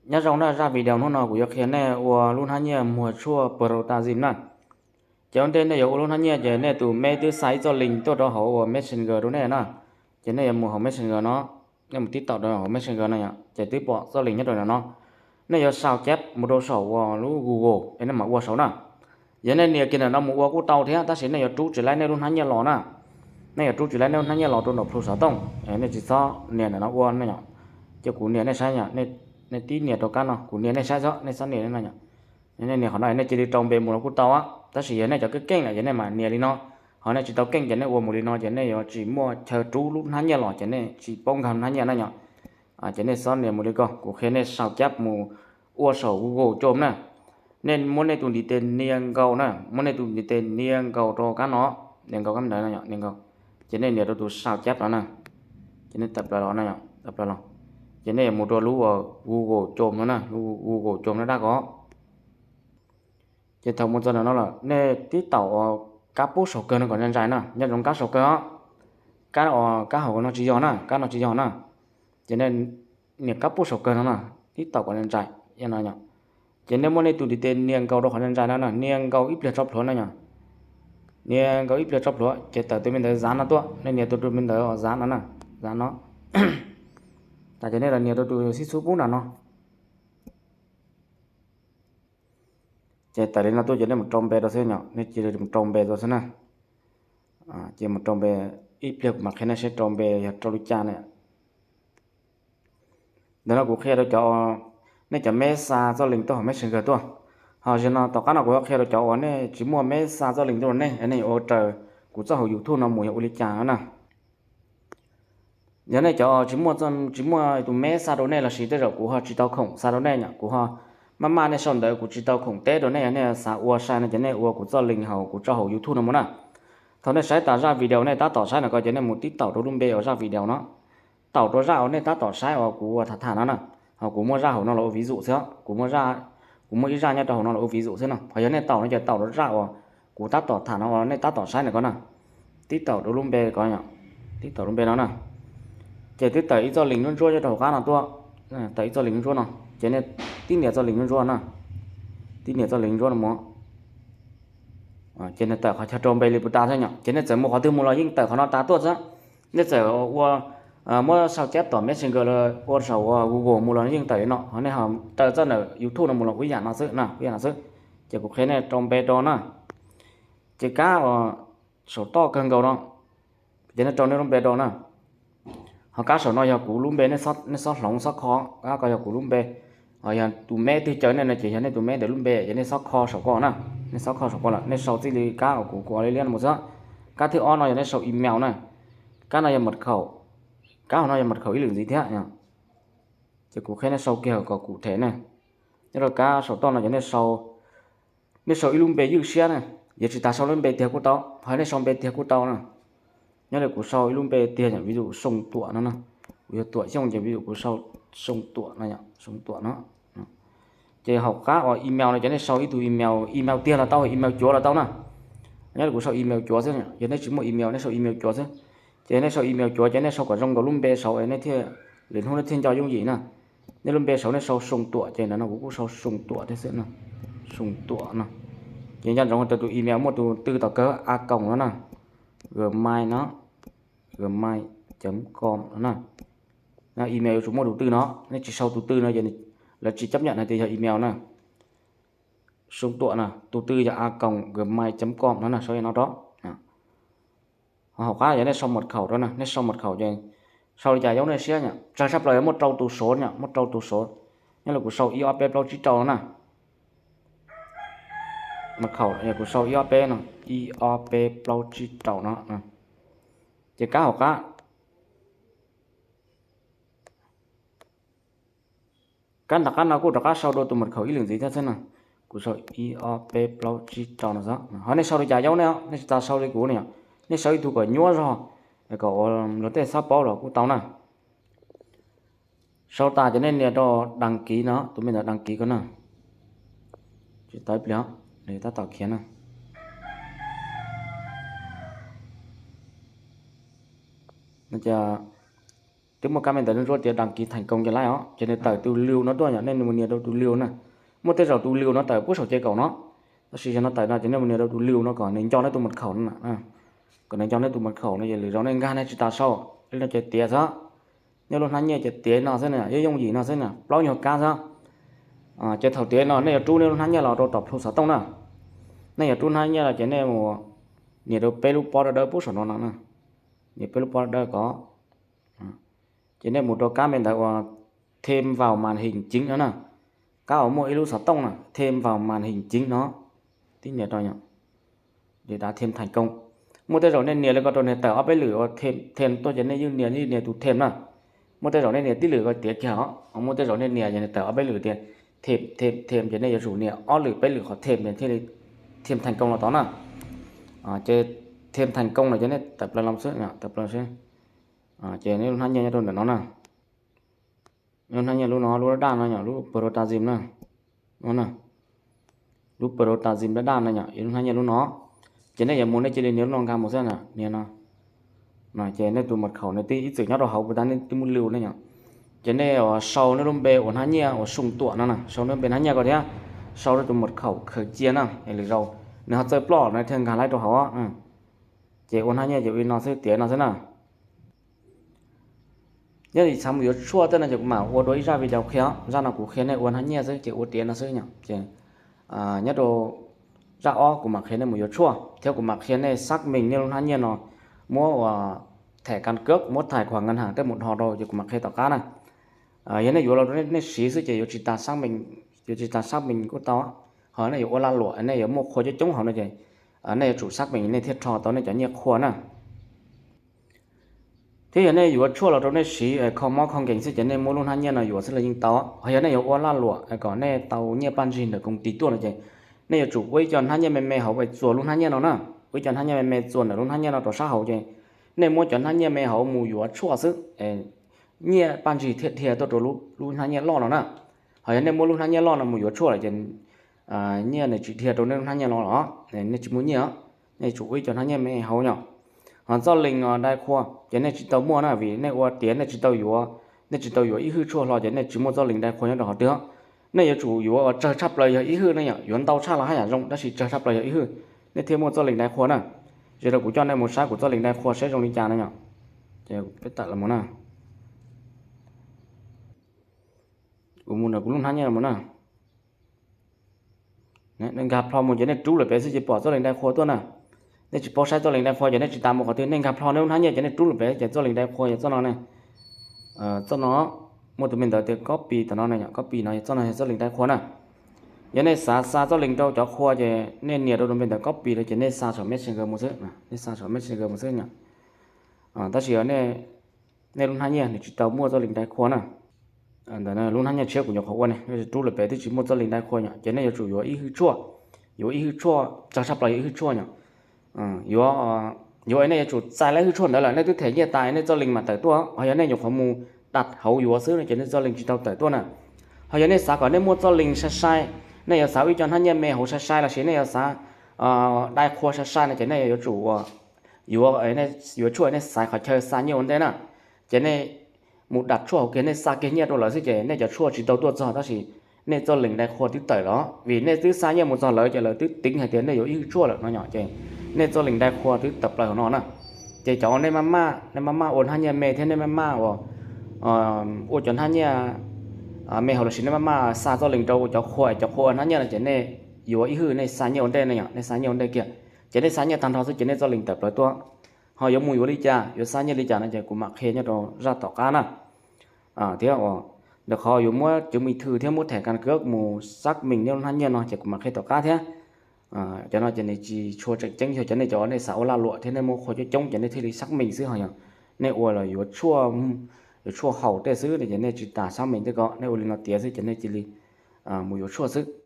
Nyob zoo na, zaj video hnub no kuv yuav qhia nej ua lub hnab nyiaj muag tshuaj Protandim na. Ces ua ntej nej yuav ua lub hnab nyiaj ces nej tus mail twb xa ib txoj link tuaj rau hauv uas Messenger rau nej na. Ces nej yuav mus hauv Messenger no, nej mus tib taum rau hauv Messenger no yom, ces twb pom txoj link nyob rau ntawm no. Nej yuav sau cab mus rau saum uas lub Google es nej mam ua saud na. Yog nej nias kiag ntawm no mus ua kuj tau thiab, tab sis nej yuav rub tsis laib nej lub hnab nyiaj los na. Nej yuav rub tsis laib nej lub hnab nyiaj los rau nraum plhu xov tooj, nej tsis txhob nias ntawm no ua na yom. Ces kuv nias nej saib yom, nej tib nias rau kab no, kuv nias nej saib xwb, nej txhob nias no yom. Nej nias qhov no nej cia li rau npe mus los kuj tau, tab sis yog nej cov keej keej lawm ces nej mam nias li no. Ho nej tsis tau keej ces nej ua mus li no ces nej yuav tsis muaj chaw rub lub hnab nyiaj los ces nej tsis paub nkag hnab nyiaj na yom. Ces nej txhob nias mus li ko, kuv qhia nej sau cab mus ua saum Google Chrome na. Nej muab nej tus ntiv tes nias nkaus na, muab nej tus ntiv tes nias nkaus rau kab no, nias nkaus kab ntawd no, nias nkaus. Ces nej nias rau tus sau cab no na, ces nej tawm plaws los no, tawm plaws los. Ces nej yuav mus rau lub uas Google Chrome no na, lub Google Chrome no dab ko. Ces thaum mus txog ntawm no lawm nej tib taum uas kab pub saum kawg no kom ntsais ntsais na, nco ntsoov kab saum kawg os. Kab uas kab hauv no tsis yog na, kab no tsis yog na. Ces nej nias kab pub saum kawg no na, tib taum kom ntsais ntsais no. Ces nej muab nej tus ntiv tes nias nkaus rau qhov ntsais ntsais no na, nias nkaus ib pliag tso plhuav na yom. Nias nkaus ib pliag tso plhuav ces tawm tus me ntawv zav no tuaj, nej nias tus tus me ntawv zav no na, zav no. Tas ces nej los nias rau tus xib xub pub nram no. Ces tawm li no tuaj ces nej mus rau npe rau xwb yom, nej cia li mus rau npe rau xwb na. Ces mus rau npe, ib pliag kuv mam qhia nej seb rau npe yog rau li cas na. Ntawm no kuv qhia rau cov, nej cov mail xa txoj link tuaj hauv Messenger tuaj. Ho zaum no tom qab no kuv yuav qhia rau cov uas nej tsis muaj mail xa txoj link tuaj rau nej, nej yuav ua raws kuv txoj hauv YouTube no mus yog ua li cas no na. Yog nej cov tsis muaj, tsis muaj tus mail xa rau nej lossis tej zaum kuv ho tsis tau khoom xa rau nej, kuv ho maj maj nej sau ntawv kuv tsis tau khoom teb rau nej, nej xav ua sai no ces nej ua kuv txoj link hauv kuv txoj hauv YouTube no mus na. Thaum nej saib tas zaj video nej tab tom saib no ko ces nej mus tib taum rau lub npe uas zaj video no, taum rau zaj uas nej tab tom saib uas kuv ua tham tham no na. Ho kuv muaj zaj hauv no los ua ví dụ xwb, kuv muaj, kuv muaj ib zaj nyob rau hauv no los ua ví dụ xwb no. Ho yog nej taum no ces taum rau zaj uas kuv tab tom tham no uas nej tab tom saib no ko na. Tib taum rau lub npe ko, tib taum lub npe no na. Ces twb tawm ib txoj link ntsuab ntsuab nyob rau hauv qab no tuaj, tawm ib txoj link ntsuab no. Ces nej tib nias txoj link ntsuab ntsuab na, tib nias txoj link ntsuab no mus. Ces nws tawm qhov chaw rau npe li puas tas xwb yom, ces nej txawm mus qhov twg mus los yeej tawm qhov no tas tuaj xwb. Nej txawm ua, muab sau cab tom Messenger los ua saum ua Google mus los yeej tawm li no, ho nej ho raws txoj ntawm YouTube no mus los kuj ib yam no xwb na, kuj ib yam no xwb. Ces kuv qhia nej rau npe rau na. Ces kab uas saum toj kawg nkaus no, ces nej rau nej lub npe rau na. Ho kab saum no yog kuv lub npe, nej txhob hloov txhob kho, kab ko yog kuv lub npe. Ho yog tus mail twg caw nej no ces yog nej tus mail ntawd lub npe, ces nej txhob kho saum ko na. Nej txhob kho saum ko lawm, nej sau txij li kab uas kuv ua liab liab no mus xwb. Kab thib ob no yog nej sau email na. Kab no yog mật khẩu, kab hauv no yog mật khẩu ib lwm ntxiv thiab. Ces kuv qhia nej sau kiag kom kuv them ne. Nyob rau kab saum toj no ces nej sau ib lub npe ywj siab na, yuav tsis tas sau lub npe tiag kuj tau, ho nej sau npe tiag kuj tau na. Nyob li kuv sau ib lub npe tiag yom, ví dụ Soo Tuam no na, kuv yog Tuam Xyooj ces ví dụ kuv sau Soo Tuam no, Soo Tuam no. Ces hauv qab uas email no ces nej sau ib tug email, email tiag los tau, email cuav los tau na. Nyob li kuv sau email cuav xwb, yog nej tsis muaj email nej sau email cuav xwb. Ces nej sau email cuav ces nej sau kom zoo nkaus lub npe saud es nej thiaj, lwm hnub nej thiaj nco yooj yim na. Nej lub npe saud nej sau Soo Tuam ces ntawm no kuv kuj sau Soo Tuam thiab xwb no, Soo Tuam no. Ces nco ntsoov tias tus email muaj tus tw tom kawg a còng no na, gmail no, gmail chấm com no na. Email yuav tsum muaj tus tw no, nej tsis sau tus tw no ces lawv tsis chấp nhận hais tias yog email na. Soo Tuam na, tus tw yog a còng gmail chấm com no na, sau li no rau. Ho hauv qab yog nej sau mật khẩu rau na, nej sau mật khẩu ces sau li cas yaub nej siab yom, tsawg sab plaws yog muaj rau tus số yom, muaj rau tus số. Nyob li kuv sau ib ob peb plaub tsib rau no na. Mật khẩu yog kuv sau ib ob peb no, ib ob peb plaub tsib rau no. Ces kab hauv qab, kab nram qab no kuj rov qab sau dua tus mật khẩu ib lwm ntxiv thiab xwb na. Kuv sau ib ob peb plaub tsib rau no xwb. Ho nej sau li cas yaub nej, nej tsis tas sau li kuv ne yom. Nej sau ib tug kom nyuaj zog, kom ua luag tej txhob paub los kuj tau na. Sau tas ces nej nias rau đăng ký no, tus me ntawd đăng ký ko na. Tsis tau ib pliag, nws tab tom khiav na. No ces Twb muaj kab me ntawv ntsuab tias đăng ký thành công ces laib os, ces nws tawm tus lw no tuaj yom, nej mus nias rau tus lw na. Muaj tej zaum tus lw no tawm puag saum ces kaum no, tab sis yog no tawm no ces nej mus nias rau tus lw no kom nws nco nej tus mật khẩu no, kom nws nco nej tus mật khẩu no ces lwm zaus nej nkag nej tsis tas sau li no ces tiav xwb. Nej lub hnab nyiaj ces tiav no xwb na, yooj yooj yim no xwb na, plaub nyuag kab xwb. Ces thaum tiav no nej yuav rub nej lub hnab nyiaj los rau tom plhu xov tooj na. Nej yuav rub hnab nyiaj los ces nej mus nias rau peb lub pob dawb dawb puag saum no no na. Nias peb lub pob dawb dawb ko, ces nej mus rau kab me ntawd uas thêm vào màn hình chính no na. Kab uas muaj ib lub xov tooj na, thêm vào màn hình chính no. Tib nias rau yom, li dav thêm thành công. Muaj tej zaum nej nias li ko rau nws tawm ob peb lwm uas thêm, thêm tuaj ces nej yeej nias, yeej nias tus thêm na. Muaj tej zaum nej nias tib lwm ko tiav kiag os, muaj tej zaum nej nias ces nws tawm ob peb lwm tias thêm, thêm, thêm ces nej yuav tsum nias ob lwm peb lwm qhov thêm thiaj li thêm thành công los tod na. Ces thêm thành công no ces nej tawm plaws los xwb, tawm plaws xwb. Ces nej lub hnab nyiaj nyob rau ntawm no na. Lub hnab nyiaj lub no, lub daj daj no yom, lub pro ta sim na. Lub pro ta sim daj daj no yom, lub hnab nyiaj lub no. Ces nej yuav mus nej cia li nias lub no nkag mus xwb na, nias no. Ces nej tus mật khẩu nws twb ib txwm nyob rau hauv puas tas nej twb muab lw ne yom. Ces nej sau nej lub npe uas hnab nyiaj uas sum tuam no na, sau nej lub npe hnab nyiaj ko thiab, sau nej tus mật khẩu khaws cia na, es lwm zaus nws ho txawj ploj no thiaj nkag laib rau hauv. Ces ua hnab nyiaj ces ua li no xwb, tiav no xwb na. Nyob li xav mus yuav tshuaj tej no ces kuv mam ua dua ib zaj video qhia, zaj no kuv qhia nej ua hnab nyiaj xwb ces ua tiav no xwb yom. Ces nyob rau zaj ob kuv mam qhia nej mus yuav tshuaj thiab kuv mam qhia nej xác minh nej lub hnab nyiaj no, muab ua thẻ căn cước, muab tài khoản ngân hàng tej mus dhos rau ces kuv mam qhia tom qab na. Yog nej yuav los rau nej siv xwb ces yuav tsis tas xác minh, yuav tsis tas xác minh kuj tau. Ho nej yuav ua lag luam, nej yuav muaj qhua coob coob hauv no ces nej yuav tsum xác minh nej thiaj rho tau nej cov nyiaj qhua na. Thiab yog nej yuav tshuaj los rau nej siv kho mob kho nkees xwb ces nej muab lub hnab nyiaj no yuav xwb los yeej tau. Ho yog nej yuav ua lag luam kom nej tau nyiaj paj ntsig ntawm công ty tuaj no ces nej yuav tsum ua ib co hnab nyiaj me me hauv es txuas lub hnab nyiaj no na. Ua ib co hnab nyiaj me me txuas ntawm lub hnab nyiaj no rau sab hauv ces nej muab cov hnab nyiaj me hauv mus yuav tshuaj xwb, nyiaj paj ntsig thiaj dhia tuaj rau lub hnab nyiaj loj no na. Ho yog nej muab lub hnab nyiaj loj no mus yuav tshuaj lawm ces nyiaj nws tsis dhia rau nej lub hnab nyiaj no los, nej tsis muaj nyiaj os. Nej tsum ua ib co hnab nyiaj me hauv yom. Ho txoj lees dai qhua ces nej tsis tau muaj na, vim nej ua tiav nej tsis tau yuav, nej tsis tau yuav ib hwj tshuaj hlo ces nej tsis muaj txoj lees dai qhua nyob rau qhov twg. Nej yuav tsum yuav uas tsawg tshaj plaws yog ib hwj ne yom, yuav ntau tshaj los haj yam zoo tab sis tsawg tshaj plaws yog ib hwj, nej thiaj muaj txoj lees dai qhua na. Ces rau kuv coj nej mus saib kuv txoj lees dai qhua saib zoo li cas no yom. Ces peb tawm los mus na. Kuv mus ntawm kuv lub hnab nyiaj los na. Nej nkag plho mus ces nej rub lawm pem xwb ces pom txoj lees dai qhua tuaj na. Nej tsis paub saib txoj lees dai qhua ces nej tsis tas mus qhov twg, nej nkag plho nej lub hnab nyiaj ces nej rub lawm pem ces txoj lees dai qhua yog txoj no ne. Txoj no muaj tus me ntawv tias copy tom no, copy no, txoj no yog txoj lees dai qhua na. Yog nej xav xa txoj lees rau cov qhua ces nej nias rau tus me ntawv copy no ces nej xa saum Messenger mus xwb, nej xa saum Messenger mus xwb yom. Tab sis nej lub hnab nyiaj nws tsis tau muaj txoj lees dai qhua na. Ntawm lub hnab nyiaj tshiab kuv nyuam qhuav ua ne, rub lawm pem twb tsis muaj txoj lees dai qhua yom, ces nej yuav tsum yuav ib hwj tshuaj, yuav ib hwj tshuaj, tsawg tshaj plaws yuav ib hwj tshuaj yom. Yuav, yuav nej yuav tsum txais lawm hwj tshuaj ntawd lawm nej twb them nyiaj tas nej txoj lees mam tawm tuaj. Ho yog nej nyuam qhuav mus daj hauv yuav xwb no ces nej txoj lees tsis tau tawm tuaj na. Ho yog nej xav kom nej muaj txoj lees sai sai, nej yuav xav ua ib co hnab nyiaj me hauv sai sai lossis nej yuav xav dai qhua sai sai no ces nej yuav tsum yuav, yuav tshuaj nej xaiv qhov chaw xa nyiaj ua ntej na. Ces nej mus daj tshuaj hauv kiag nej xa kiag nyiaj rau lawv xwb ces nej cov tshuaj tsis tau tuaj txog tab sis nej txoj lees dai qhua twb tawm los vim nej twb xa nyiaj mus txog lawv ces lawv twb tính hais tias nej yuav ib hwj tshuaj lawm no yom, ces nej txoj lees dai qhua twb tawm plaws hauv no na. Ces cov uas nej maj maj, nej maj maj ua hnab nyiaj me thiab nej maj maj ua, ua cov hnab nyiaj me hauv lossis nej maj maj xa txoj lees rau cov qhua, cov qhua ua hnab nyiaj no ces nej yuav ib hwj nej xa nyiaj ua ntej ne yom, nej xa nyiaj ua ntej kiag. Ces nej xa nyiaj tag nrho xwb ces nej txoj lees tawm plaws tuaj. Ho yuav mus yuav li cas, yuav xa nyiaj li cas no ces kuv mam qhia nyob rau zaj tom qab na. Thiab ntawm qhov yuav muab chứng minh thư thiab muab thẻ căn cước mus xác minh nej lub hnab nyiaj no ces kuv mam qhia tom qab thiab. Cov no ces nws tsis tshua tseem ceeb, yog cov nej cov nej xav ua lag luam thiab nej muaj qhua coob coob ces nej thiaj li xác minh xwb, ho yog nej ua los yuav tshuaj, yuav tshuaj haus tej xwb no ces nej tsis tas xác minh tej ko, nej ua li no tiav xwb ces nej cia li mus yuav tshuaj xwb.